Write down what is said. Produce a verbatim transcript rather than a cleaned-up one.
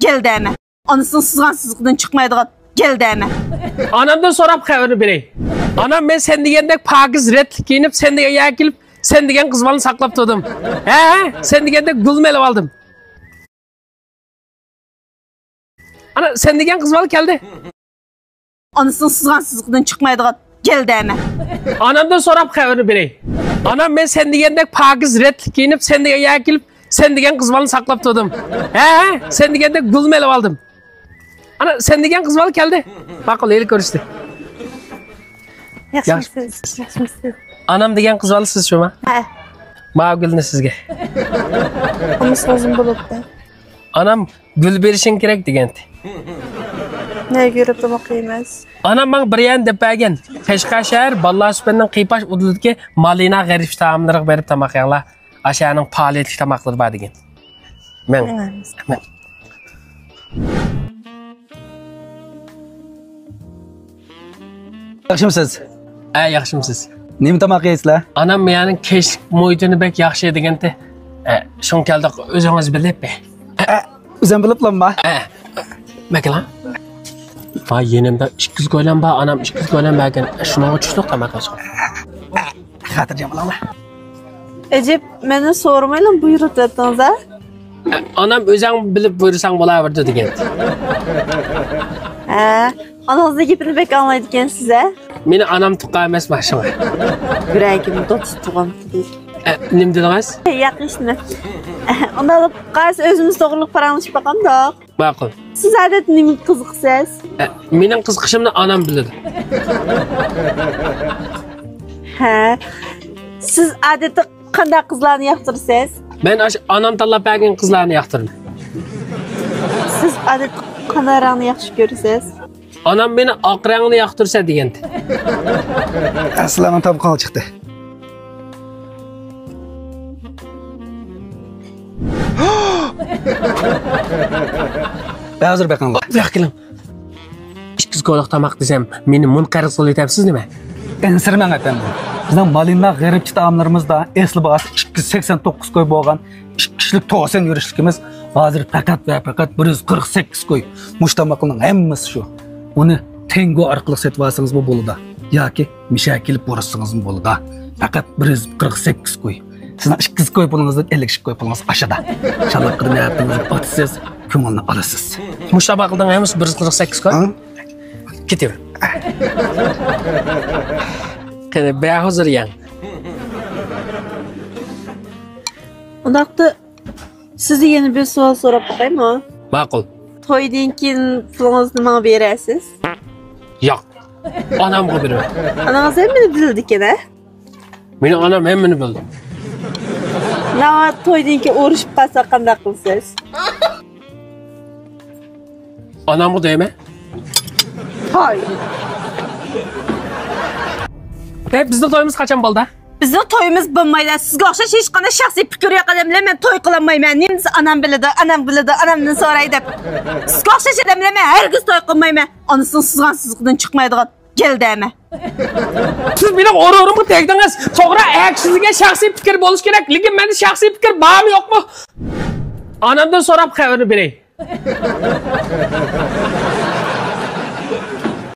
گەلدەمە. ئانىسىنىڭ سىزغان سىزىقىدىن چىقمايدىغان گەلدەمە. ئانامدىن سوراپ خەۋىرىنى بېرەي. ئانام، مەن سەن دېگەندەك پاكىز رەتلىك كىيىنىپ، سەن دېگەن يەرگە كېلىپ، سەن دېگەن قىز بالىنى ساقلاپ تۇردۇم. ھە، ھە، سەن دېگەندەك گۈلمۇ ئېلىۋالدىم. ئانا، سەن دېگەن قىز بالا كەلدى. ئانىسىنىڭ سىزغان سىزىقىدىن چىقمايدىغان گەلدەمە. ئانامدىن سوراپ خەۋىرىنى بېرەي. ئانام، مەن سەن دېگەندەك پاكىز رەتلىك كىيىنىپ، سەن دېگەن يەرگە كېلىپ، سەن دېگەن قىز بالىنى ساقلاپ تۇردۇم. ھە، ھە، سەن دېگەندەك گۈلمۇ ئېلىۋالدىم. ئانا، سەن دېگەن قىز بالا كەلدى. ماقۇل، ھېلى كۆرۈشتى. ياخشىمۇسىز؟ ياخشىمۇسىز؟ ئانام دېگەن قىز بالا سىز شۇما؟ ھە. ماۋۇ گۈلنى سىزگە. ئۇنىسىڭىزمۇ بولۇپتۇ. ئانام گۈل بېرىشىڭ كېرەك دېگەنتى. نەگە يۈرۈپلا مۇقىم ئەمەس. ئانام ماڭا بىر يەرنى دەپ بەرگەن. قەشقەر شەھەر بالىلار سۈپىتىنىڭ قىيپاش ئۇدۇلىدىكى مالىنا غېرىبچە تائاملىرىغا بېرىپ تاماق يەڭلار. ئاشۇ يەرنىڭ پائالىيەتلىك تاماقلىرى بار دېگەن. مەن. مەن. ياخشىمۇسىز؟ ھە، ياخشىمۇسىز؟ نېمە تاماق يەيسىلەر؟ ئانام مېنىڭ كەچلىك مۇھىتىنى بەك ياخشى دېگەنتى. ھە، شۇڭا كەلدۇق، ئۆزىڭىز بىلىپ. ھە، ئۆزۈم بىلىپلامما؟ ھە. مەكىلا. ۋاي، يېنىمدا ئىككىز كويلام بار، ئانام ئىككىز كويلام بەرگەن. شۇنىڭغا چۈشتۇق تاماق يەشكە. خاتىرجەم بولۇڭلار. ئەجەب، مەندىن سورىمايلا بۇيرۇتۇۋەتتىڭىز ھە؟ ئانام ئۆزۈڭ بىلىپ بۇيرۇساڭ بولاۋېرىدۇ دېگەن. ھە، ئانىڭىزنىڭ گېپىنى بەك ئاڭلايدىكەنسىز ھە؟ مېنى ئانام تۇغقان ئەمەس ما شۇڭا. بىرەر كۈن دوست تۇغان دېدى. ئە، نېمە دېدىڭىز؟ ياق، ھېچنېمە. ئۇنداق بولۇپ قالسا ئۆزىمىز توغرىلىق پاراڭلىشىپ باقامدۇق؟ ماقۇل. سىز ئادەتتە نېمىگە قىزىقىسىز؟ ئە، مېنىڭ قىزىقىشىمنى ئانام بىلىدۇ. ھە. سىز ئادەتتە قانداق قىزلارنى ياقتۇرىسىز؟ مەن ئاشۇ ئانام تاللاپ بەرگەن قىزلارنى ياقتۇرىمەن. سىز ئادەتتە قانداق رەڭنى ياخشى كۆرىسىز؟ ئانام مېنى ئاق رەڭنى ياقتۇرسا دېگەنتى. ئە، سىلەرنىڭ تامىقىڭلار چىقتى. ھازىر بېقىڭلار. بۇياققا كېلىڭ. ئىككىز كويلۇق تاماق دېسەم، مېنى مۇنقەرز قىلىۋېتەمسىز نېمە؟ ئەنسىرىمەڭ ئەپەندىم. بىزنىڭ مالىنا غېرىبچە تائاملىرىمىزدا ئەسلى باھاسى ئىككى يۈز سەكسەن توققۇز كوي بولغان ئىككى كىشىلىك توسەن يۈرۈشلۈكىمىز ھازىر پەقەت ۋە پەقەت بىر يۈز قىرىق سەككىز كوي. مۇشۇ تاماقلارنىڭ ھەممىسى شۇ. ئۇنى تېڭگو ئارقىلىق سېتىۋالسىڭىزمۇ بولىدۇ. ياكى مىشەگە كېلىپ بۇيرۇتسىڭىزمۇ بولىدۇ. پەقەت بىر يۈز قىرىق سەككىز كوي. سىزنىڭ ئىككى يۈز كوي پۇلىڭىزدىن ئەللىك ئىككى كوي پۇلىڭىز ئاشىدۇ. شاللاققىدە نەپىڭىزنى ئاتىسىز، كۆڭۈلنى ئالىسىز. مۇشۇ تاماقلارنىڭ ھەممىسى بىر يۈز قىرىق سەككىز كوي؟ ھە؟ كېتىۋېرىڭ. قېنى، بەھۇزۇر يەڭ. ئۇنداقتا سىزدىن يەنە بىر سوئال سوراپ باقايمۇ؟ ماقۇل. تويدىن كېيىن پۇلىڭىزنى ماڭا بېرەرسىز؟ ياق. ئانامغا بېرىمەن. ئانىڭىز ھەممىنى بىلىدىكەن ھە؟ مېنىڭ ئانام ھەممىنى بىلىدۇ. ناۋادا تويدىن كېيىن ئۇرۇشۇپ قالساق قانداق قىلىسىز؟ ئانامغا دەيمەن. ھاي. ھەي، بىزنىڭ تويىمىز قاچان بولىدۇ؟ بىزنىڭ تويىمىز بولمايدۇ. سىزگە ئوخشاش ھېچقانداق شەخسىي پىكرى يوق ئادەملەر مەن توي قىلالمايمەن. نېمىسى ئانام بىلىدۇ، ئانام بىلىدۇ، ئانامدىن سوراي دەپ. سىزگە ئوخشاش ئادەملەر مەن ھەرگىز توي قىلمايمەن. ئانىسىنىڭ سىزغان سىزىقىدىن چىقمايدىغان گەلدەمە. سىز مېنىڭ غۇرۇرۇمغا تەگدىڭىز. توغرا، ھەر كىشىنىڭ سىزگە شەخسىي پىكرى بولۇشى كېرەك، لېكىن مەندە شەخسىي پىكىر بارمۇ يوقمۇ؟ ئانامدىن سوراپ خەۋىرىنى بېرەي.